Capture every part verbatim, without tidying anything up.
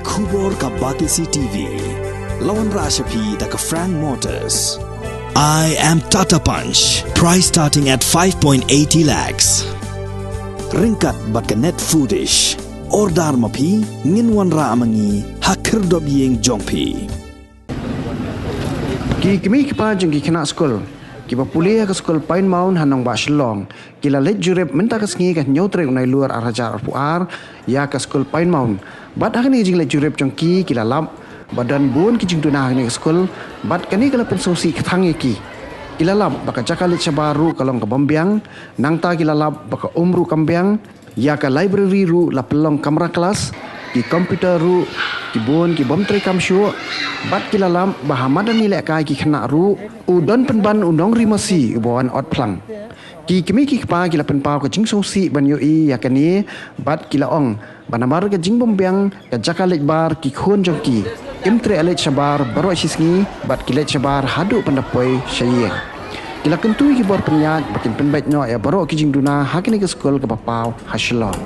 Khubor ka Batesi T V. La wanrah sha phi da ka Frank Motors. I am Tata Punch. Price starting at five point eighty lakhs. Ryngkat bad ka Net Foodish. Order ma phi, ngin wanrah ma ngi ha khyrdop ïing jong phi. Ki kmie ki kpa jong ki khynnah skul kiba pule ha ka skul Pine Mount ha nongbah Shillong, ki la leit jurip mynta ka sngi ka hynñiew tarik u Nailur ar hajar arphew ar ïa ka skul Pine Mount. Bad ha kane ka jingleit jurip jong ki, ki la lap ba don bun ki jingduna ha kane ka skul, bad kane ka la pynsngewsih kthang ïa ki. Ki la lap ba ka jaka leit shabar ruh ka long kabym biang, nangta ki la lap ba ka um ruh kam biang, ïa ka library ruh la pynlong kamra klas, ki computer ruh ki bun kibym treikam shuh, bad ki la lap ba ha madan ïalehkai ki khynnah ruh u don pynban u nongri masi uba wan ot phlang. Ki kmie ki kpa ki la pynpaw ka jingsngewsih ban ïohi ïa kane, bad ki la ong ba namar ka jingbym biang ka jaka leit bar ki khun jong ki, kim treh leit shabar baroh shisngi, bad ki leit shabar haduh pynda poi sha ïing. Ki la kyntu ïa ki bor pynïaid ba kin pynbeit noh ïa baroh ki jingduna ha kane ka skul kaba paw ha Shillong.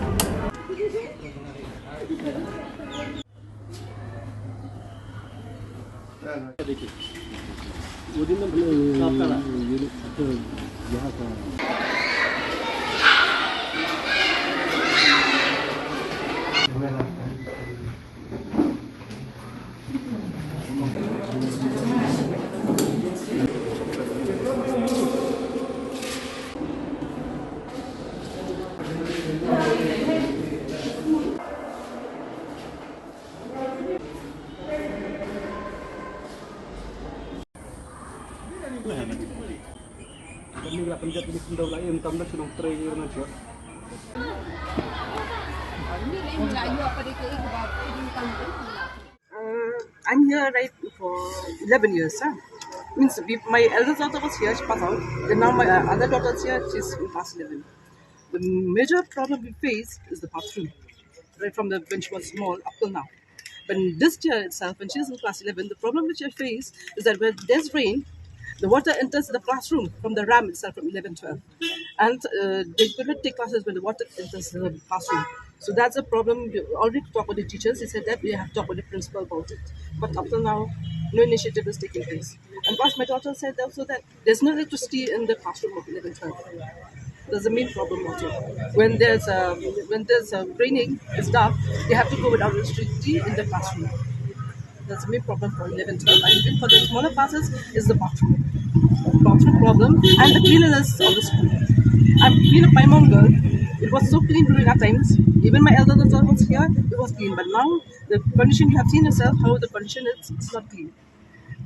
Uh, I'm here, right, for eleven years, huh? Means we, my eldest daughter was here, she passed out. Then now my, uh, other daughter is here, she's in class eleven. The major problem we face is the bathroom, right from the, when she was small up till now. But this year itself, when she is in class eleven, the problem which I face is that when there's rain, the water enters the classroom from the ram itself from eleven twelve. And, uh, they could not take classes when the water enters the classroom. So that's a problem. We already talked with the teachers. They said that we have talked with the principal about it. But up till now, no initiative is taking place. And plus, my daughter said also that there's no electricity in the classroom of eleven twelve. That's the main problem also. When there's a, when there's a raining, it's dark, they have to go without electricity in the classroom. That's the main problem for eleven twelve. And even for the smaller classes, is the bathroom. Bathroom problem and the cleanliness of the school. I've been a Pine Mount girl. It was so clean during our times. Even my elder daughter was here, it was clean. But now the condition, you have seen yourself how the condition is, it's not clean.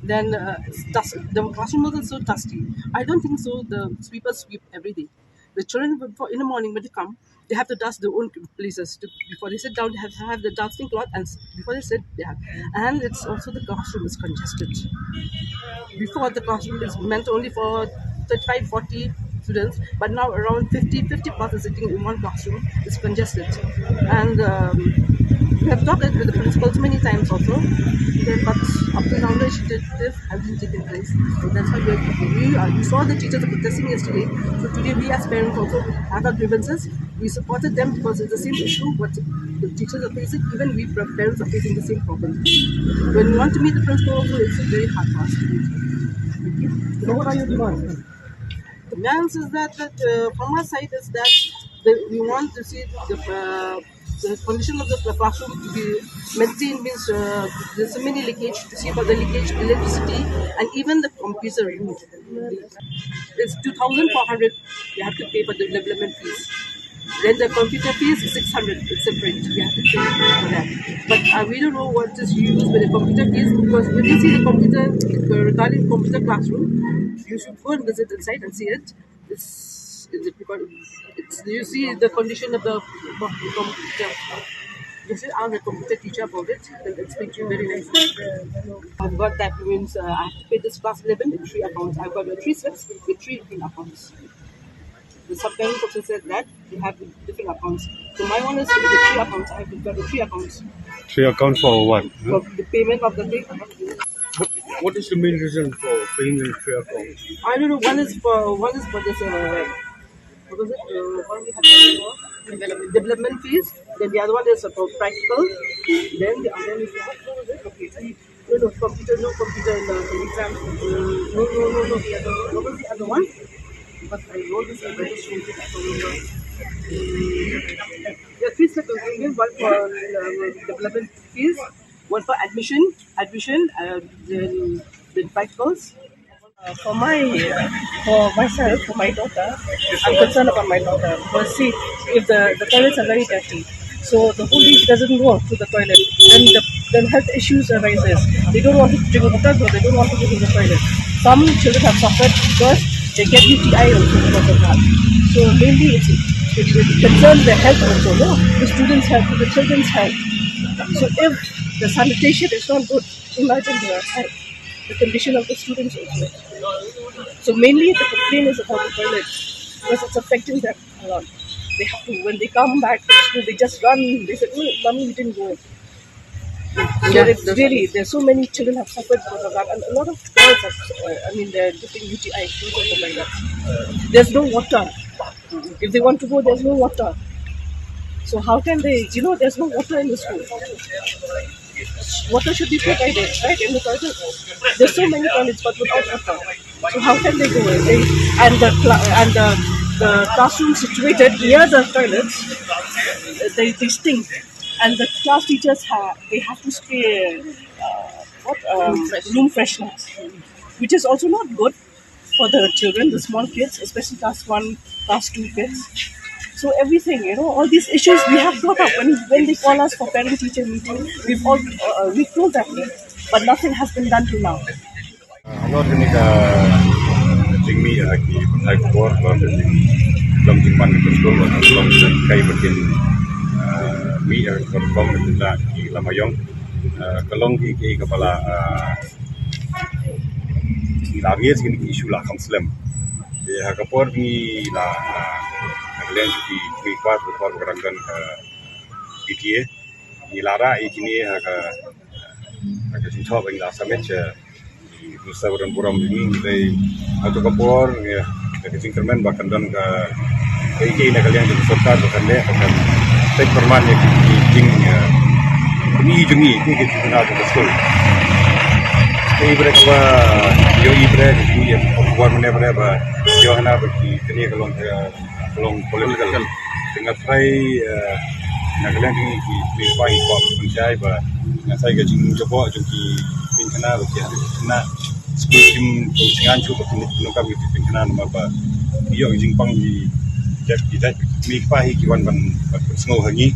Then, uh, it's dust, the classroom was also dusty. I don't think so the sweepers sweep every day. The children, before, in the morning when they come, they have to dust their own places. To, before they sit down, they have to have the dusting cloth, and s-, before they sit, they have. And it's also the classroom is congested. Before, the classroom is meant only for thirty-five, forty students, but now around fifty, fifty plus are sitting in one classroom. It's congested. And, um, we have talked with the principals many times also, but up to now, no initiative has been taken place. So that's why we, are, we, are, we saw the teachers protesting yesterday. So today, we as parents also have our grievances. We supported them because it's the same issue what the teachers are facing. Even we parents are facing the same problem. When we want to meet the principal also, it's very hard for us to meet. Thank you. So what are your demands? The demands is that, that, uh, from our side is that the, we want to see the, uh, the condition of the classroom to be maintained, means, uh, there's so many leakage, to see about the leakage, electricity, and even the computer room. It's two thousand four hundred you have to pay for the development fees. Then the computer fees is six hundred, it's separate, you have to pay for that. But, uh, we don't know what is used with the computer fees, because when you see the computer, uh, regarding computer classroom, you should go and visit inside and see it. It's, it's, it's, you see the condition of the computer. This is our computer teacher about it. They'll explain to you very nicely. I've got that means, uh, I have to pay this class eleven in three accounts. I've got, uh, three slips with three different accounts. The sub-parents also said that they have different accounts. So my one is with the three accounts. I have got the three accounts. Three accounts for what? For the payment of the thing. What, what is the main reason for paying in three accounts? I don't know. One is for, one is for this, uh, what was it? Uh, one we have for development fees. Then the other one is for practical. Then the other one is what? What was it? Computer. No, no, computer, no computer in the exam. Uh, no, no, no, no, the other one. What was the other one? But I know this is registration. I don't remember. Yeah, three set of one for uh, development fees, one for admission, admission, uh, then the bike calls. Uh, for my, uh, for myself, for my daughter, I'm concerned about my daughter because see, if the, the toilets are very dirty, so the whole day she doesn't go to the toilet. Then the then health issues arises. They don't want to drink water, so they don't want to go to the toilet. Some children have suffered because they get U T I also because of that. So mainly it's, it, it concerns their health also, no? The students' health, the children's health. So if the sanitation is not good, imagine the health, the condition of the students also. So mainly the complaint is about the toilets because it's affecting them a lot. They have to, when they come back to school, they just run. They said, "Oh, mommy, you didn't go." So yeah, it's really, there's so many children have suffered because of that, and a lot of girls have, uh, I mean, they're getting U T I because of the toilets. There's no water. If they want to go, there's no water. So how can they, you know, there's no water in the school. Water should be provided, right, in the toilet. There's so many toilets, but without water. So how can they go in? They, and the cla- and the, the classroom situated near the toilets, uh, they, they stink. And the class teachers have they have to spray uh, what um, room fresheners, which is also not good for the children, the small kids, especially class one, class two kids. So everything, you know, all these issues we have brought up when, when they call us for parent teacher meeting. We've all uh, we told them, but nothing has been done till now. Halor kane ka jingmih ha ki pathai khubor halor ka jingkhlem jingman ka skul, halor ka jingkai ba kin mih ha ka rukom ka jinglah ki lama ïong, ka long ki ki ka ba la ngi la raise kine ki issue la kham slem. Te ha ka por ngi la, ha ka liang ki ki ki por ba ka rangbah ka P T A ngi la rah ïa kine ha ka, ha ka jingthoh ba ngi la submit sha i Minister ba don burom jong ngi. Ngi dei ha kato ka por, ïa, ha ka jingkyrmen ba kan don ka, kaei kaei na ka liang jong ka sorkar ba kan leh, ba kan peit pyrman ïa ki, ki jing, ïa, ki jong ngi, ki, ki jingkyrmen jong ka skul. Kaei ba dei kaba ïohi ba dei, ki ïa ka khubor mynne ba dei ba ïoh hana ba ki, kane ka long ka long political. Te nga tharai, eh, na ka liang jong ngi ki, ki paidbah, ki paidbah ba nga tharai ka jingjaboh jong ki paidbah ba ki ha ki khynnah skul kim, kim sngewthuh ba kin ïoh ka, ki paidbah namar ba ki ïoh ka jingpang, ki jait, ki jait ki paidbah hi ki wan ban, ban pynsngew ha ngi.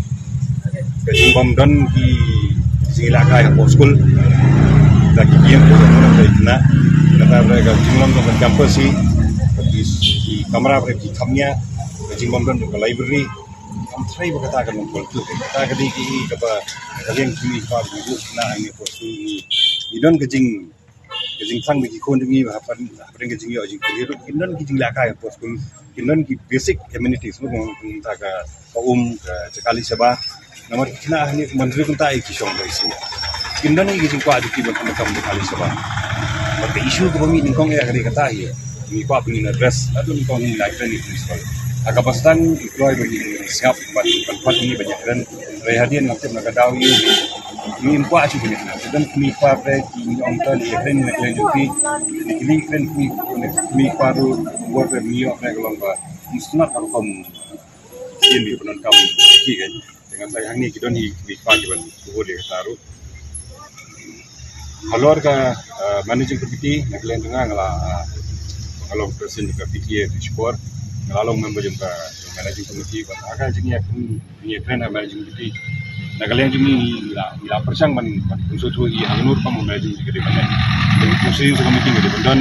Ka jingbym don ki jinglehkai hapoh skul. Da ki ïing ko da ki khynnah. Kata ba ka jinglong jong ka campus hi, ki, ki kamra ba ki kham ïa, ka jingbym don jong ka library. Kam tharai ba kata ka long kol tu. Kata ka dei ki kaba ka liang ki paidbah ki khynnah ha ngi hapoh skul ngi. Ngi don ka jing ka jingthrang ba ki khun jong ngi ba hapdeng, hapdeng ka jingïoh jingpule ruh kin don ki jinglehkai hapoh skul, kin don ki basic amenities ruh, kum, kum ta ka, ka um, ka jaka leit shabar. Namar ki khynnah hangne kumba ngi kumta ïa ki shong ba issue. Kin don ki jingkwah jong ki ban pyndonkam jaka leit shabar. Bad ka issue kaba mih nyngkong ïa ka dei kata hi. Ngi kwah ban ngin address, haduh nyngkong ngi la kren ïa ki principal. Ha kaba sdang ngi kloi ba ngin sngap ban, ban pat ngi ban ïakren. Hynrei hadien nga tip na ka daw ïa ngi, ngim kwah shuh ban ïakren. Te don kmie kpa pre ki ong to leit ïakren na ka liang jong phi. Leit kren kmie, kmie kpa ruh, bor pre ngi ïoh pre ka long ba msngat ha rukom ïa ki pyndonkam ki, kan. Te ngan sa hangne ki don hi kmie kpa ki ban kubur ïa kata ruh. Halor ka, ah, managing committee na ka liang jong nga, nga la, ah, nga long president ka P T A ka shipor, nga la long member jong ka managing committee, bad ha ka jingïa, jingïakren ha managing committee na ka liang jong ngi, ngi la, ngi la pyrshang ban, ban pynsngewthuh ïa ha kano rukom ka managing committee ka dei ban leh. Ka shisha ka meeting ka dei ban don,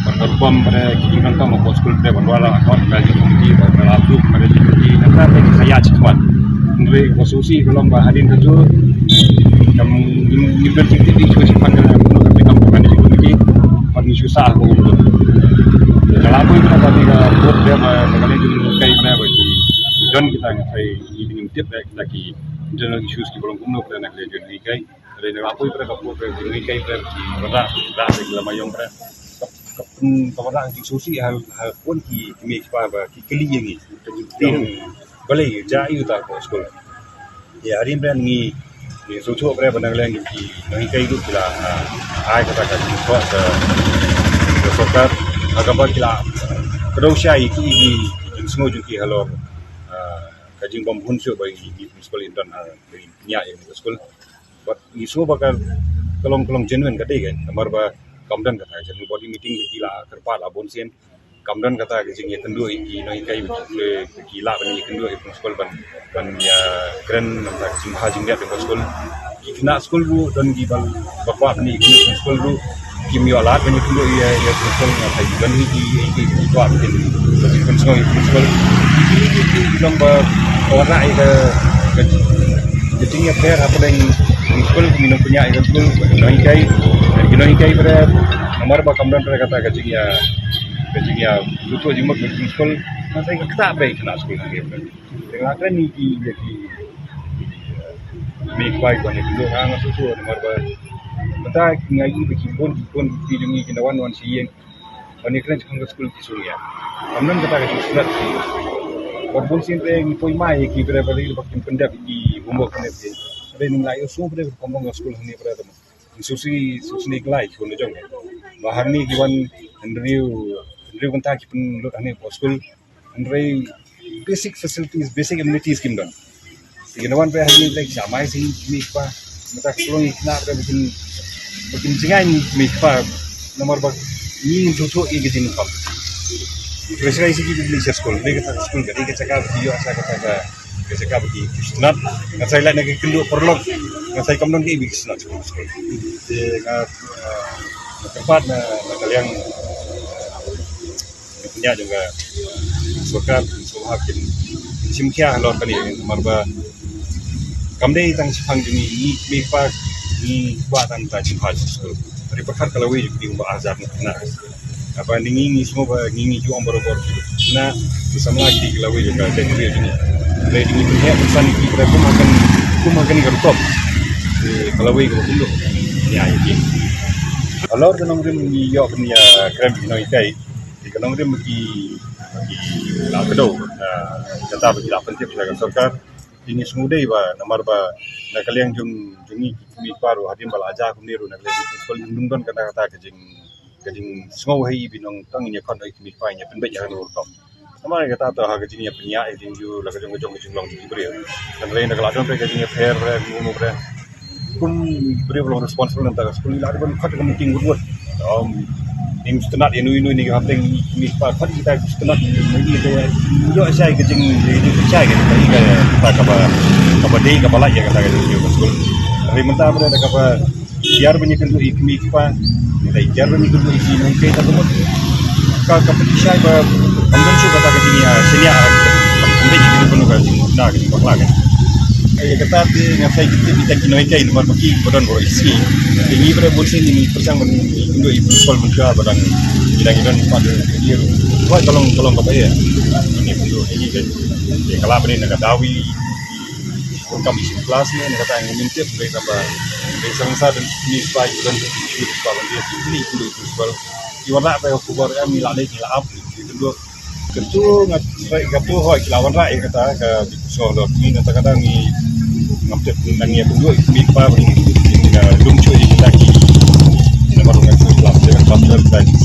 bad ka rukom ba dei ki jingdonkam hapoh skul ka dei ban wan la akor ka managing committee, bad ka la approve ka managing committee, nangta ka dei ka ïa shi khmat. Hynrei ka shisha ka long ba hadien ka jur, kam, ngim, ngim don jingtip ïa shuwa shi khmat ka dei ban don ka managing committee, bad ngi shu sah ha ka um. Ka la poi ka dei ka vote dei ba, ka dei jingkai ba dei ba ki don kita ngi tip ba kita ki internal issues kiba long kumno ba dei na ka dei jingkai. Hynrei na ka poi ba dei ka vote dei ba ngi kai ba dei ki wanrah, wanrah dei ki lama ïong ba dei. Ka, ka, ka wanrah jingsngewsih ha, ha khun ki kmie ki kpa ba ki kylli ïa ngi. Balei jia ïa uta hapoh skul. Ïa, hadien ba ngi Ngi sngewthuh ba na ka liang jong ki nonghikai ruh ki la, ah, ai kata ka jingthoh ka, ka sorkar, ha kaba ki la kdew shai ïa ki, ïa ki jingsngew jong ki halor, ah, ka jingbym hun shuh ba ïa ki principal in don ha, ba in pynïaid ïa ka skul. Bad ngi sngewthuh ba ka, ka long, ka long genuine ka dei ka, namar ba kam don kata ka general body meeting ba ki la kyrpad la bun sien. Kam don kata ka jingïakynduh ïa ki nonghikai, ki, ki lah ban ïakynduh ïa ka skul ban, ban ïakren na ka jingbha jingmiat jong ka skul. Ki khynnah skul ruh don kiba, ba kwah ban ïakynduh ïa ka skul ruh kim ïoh lad ban ïakynduh ïa, ïa ka skul, nga tharai ki don hi ki, ki, ki kwah ban ïakynduh ïa ka skul. Ki, ki, ki, ki long ba, ba wanrah ïa ka, ka, ka jingïapher hapdeng ka skul, ki nongpynïaid ïa ka skul, ki nonghikai, ki nonghikai ba namar ba kam don kata ka jingïa, ka jingïa, luto jingmut ka skul, nga tharai ka ktah beit khynnah skul hangne. Te nga kren ïa ki, ïa ki, eh, mei kpa ki wan ïakynduh, nga, nga sngewthuh namar ba mynta nga ïohi ba ki bun, ki bun ki jong ngi ki na wan wan sha ïing. Ban ïakren shaphang ka skul ki shu ïa. Kam don kata ka jingsngewsih. Bad bun sien te ngi poi mai ïa ki ba dei ba dei ba kin pyndep ïa ki homework ne ki. Ba dei ngi la ïohsngew ba dei ba kum ka skul hangne ba dei. Ngi sngewsih, sngewsih ngi la ïohsngew jong. Ba hangne ki wan hynriew, hynriew kynta ki pynlut hangne ha skul. Hynrei basic facilities, basic amenities kim don. Te ki na wan ba hangne ki sha mai sha ki mei kpa. Mynta ka long ki khynnah ba kin, ba kin jngai ki mei kpa. Namar ba ngi sngewthuh ïa ka jingkhop. Pressure ïa ki ba kin leit sha skul. Lei kata ka skul ka dei ka jaka ba ki ïoh sha kata ka, ka jaka ba ki sngewtynnat. Nga tharai lait na ka kynduh paralok. Nga tharai kam don kaei ba ki sngewtynnat sha skul. Te nga, eh, nga kyrpad na, na ka liang, eh, ka pynïaid jong ka sorkar, sorkar kin, kin shim khia halor kane, namar ba kam dei tang shaphang jong ngi, ngi kmie kpa, ngi kwah tang ka jingbha jong ka skul. Hynrei pyrkhat ka lawei jong ki ba hajar na. Haba ngi, ngi sngewbha, ngi, ngi ju ong barabor na ki samla ki, ka lawei jong ka, ka lawei jong ngi. Hynrei ngi pynheh pynsan ki ba kum ha kane, kum ha kane ka rukom. Ka lawei kaba kumno. Ïa, ïa ki. Halor ka nongrim ngi ïoh ban ïakren bad ki nonghikai. Te ka nongrim ba ki, ba ki la kdew, ah, kata ba ki la pyntip sha ka sorkar. Te ngi sngewdei ba namar ba na ka liang jong, jong ngi ki kmie kpa ruh hadien ba la jia kumne ruh na ka liang jong principal ym don kata, kata ka jing, ka jingsngew ha i ba ngi tang ïa khot ïa ki kmie kpa ïa pynbeit ïa kano rukom. Namar kata to ha ka jingïapynïaid ïa ka jingïa la ka jong ka jong ka jinglong jong ki briew. Hynrei na ka la don ka jingïapher briew, kum briew ba long responsible na ka skul la dei ban khot ka meeting wut wut. Ym sngewtynnat ïa nui nui ne hapdeng mei kpa khot kita sngewtynnat ïa nui nui te ïoh shai ka jing, jingshai ka jing ka kaba, kaba dei kaba lait ïa kata ka jingïa ka skul. Hynrei mynta ba da kaba Ïar ba ngi kynduh ïa ki kmie ki kpa, ngi la ïar ba ngi kynduh ïa ki nonghikai ta ka mut. Ka, ka pynshai ba kam don shuh kata ka jingïa, shaniah, kam, kam dei ïa ki kynduh ka jingna ka jingbakla ka. Ïa kata te nga sa ïa ki tip ïa ki nonghikai namar ba ki ba don baroh ïa ki. Te ngi ba bun sien ngi pyrshang ban kynduh ïa ki principal mynta ba dang ngi dang ngi don pat ïa ki. Ka long, ka long kaba ïa. Ngi kynduh ïa ki. Te ka la ba ni na ka daw ïa Kum kam issue class ne, ne kata ngi mynta pynlong kaba, pynlong sa sa dan ni spy dan ni spy ban dia ni ni principal. Ki wanrah ba khubor em ni la ni la ap ni tu. Kyntu nga try ka tu hoi ki la wanrah ïa kata ka so dot ni kata kata ngi ngam tip nang ïa kyntu ni pa ni ka lum chu ïa kita ki. Namar nga chu class dia class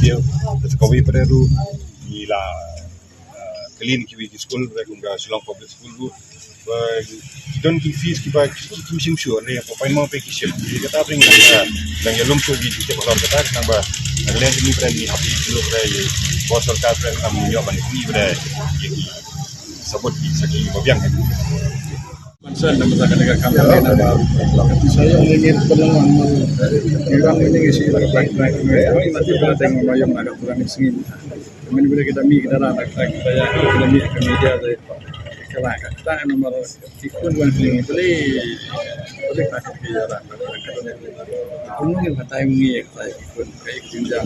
dia ka wi pada ru ni la ah, kylli na kiwei ki skul, ba kum ka Shillong Public School ruh. Ba ki don ki fees kiba ki, ki, kim shym shuh, ne, ba pynmong ba ki shim. Ki kata ba ngi dang, dang ïalum shuh ki, ki tip halor kata, khnang ba, na ka liang kine ba ngi hap ki skul ba, ïa, ba sorkar ba, khnang ba ïoh ban ki ba, ïa, ki sabot ki, sa ki ba biang. Concern na masa ka, ka kam na ba. Saya ingin pernah orang ini isi lagi baik baik. Ini nanti pernah tengok mayam ada kurang sini. Kami boleh kita mi kita dah tak tak kita ya kita mi kami dia deh. Kalau kata nomor ikut wan sini boleh boleh tak kita dah. Kunu yang kata yang ni kata ikut kayak jenjang.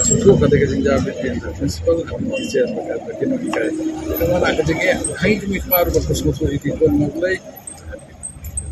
Susu kata ke jenjang betul. Principal dan teacher kata kita kita. Kalau nak kerja, hai kami baru berkos-kos ikut mulai.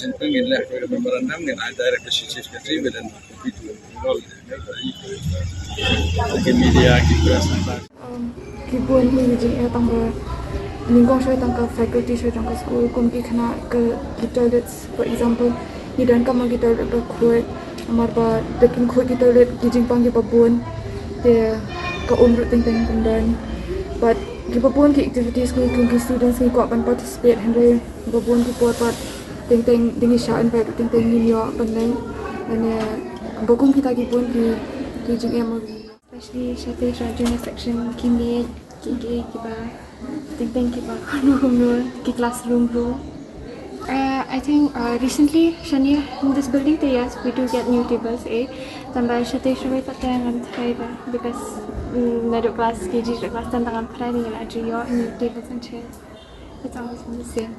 jingpyntip ngin leh ka memorandum ngin ai direct sha Chief Secretary, ba dang copy to all ki media, ki press. Um, ki bun ki jingeh tang ba nyngkong shuwa tang ka faculty shuwa tang ka school, kum ki khynnah, ka ki toilets, for example, ngi donkam ki toilet ba khuid, namar ba da kim khuid ki toilet ki jingpang kiba bun, te ka um ruh teng teng kam don. But kiba bun ki activities ngi kum ki students ngi kwah ban participate, hynrei ba bun ki por pat teng teng dang ngi shah invite ruh teng teng ngim ïoh ban leit. Lane ba kum kita ki bun ki, ki jingeh mo. Especially shatei sha junior section, ki miej, ki, ki, kiba teng teng kiba kumno kumno, ki classroom ruh. Uh, I think, uh, recently, shane, in this building, te, yes, we do get new tables, eh. Tangba shatei sha wei pat te ngan try ba, because, mm, naduh class K G to class ten te ngan try, ngan ïoh new tables and chairs. It's always been the same.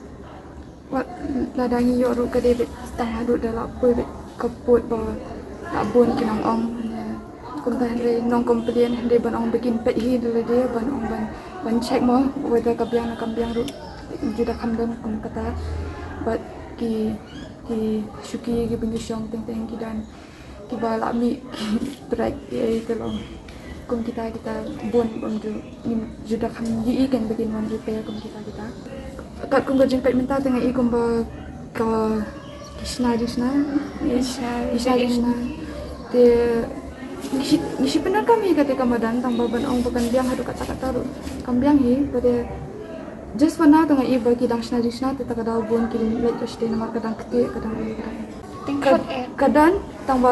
Wat lada ngi ïoh ruh ka dei beit tang haduh da la poi beit ka pud ba la bun ki nongong. Kumta hynrei nong complain hynrei ban ong ba kin peit hi da lade, ban ong ban, ban check mo whether ka biang ne kam biang ruh, ju da kham don kum kata. Bad ki, ki shuki kiba ngi shong teng teng ki don kiba la mih ki trek ei te long. Kum kita kita bun bym ju, ngim ju da kham ïohi kein ba kin wan repair kum kita kita. Katkum ka jingpeit mynta te nga i kumba ka, ki shna jingshna, ki shna jingshna. Te ngi shi, ngi shi pyndonkam hi kata ka madan, tangba ban ong ba kan biang haduh katta katta ruh kam biang hi. Ba te just for now te nga i ba ki dang shna jingshna te ta ka daw bun ki leit ka shatei namar ka dang ktieh, ka dang, ka dang, ka don, tangba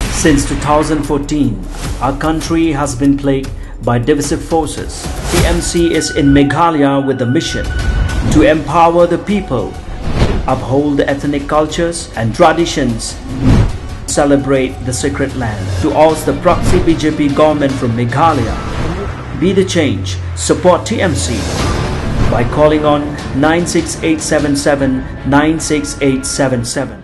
Since two thousand fourteen, our country has been plagued by divisive forces. T M C is in Meghalaya with the mission to empower the people, uphold the ethnic cultures and traditions, celebrate the sacred land. To oust the proxy B J P government from Meghalaya, be the change, support T M C by calling on nine six eight seven seven nine six eight seven seven.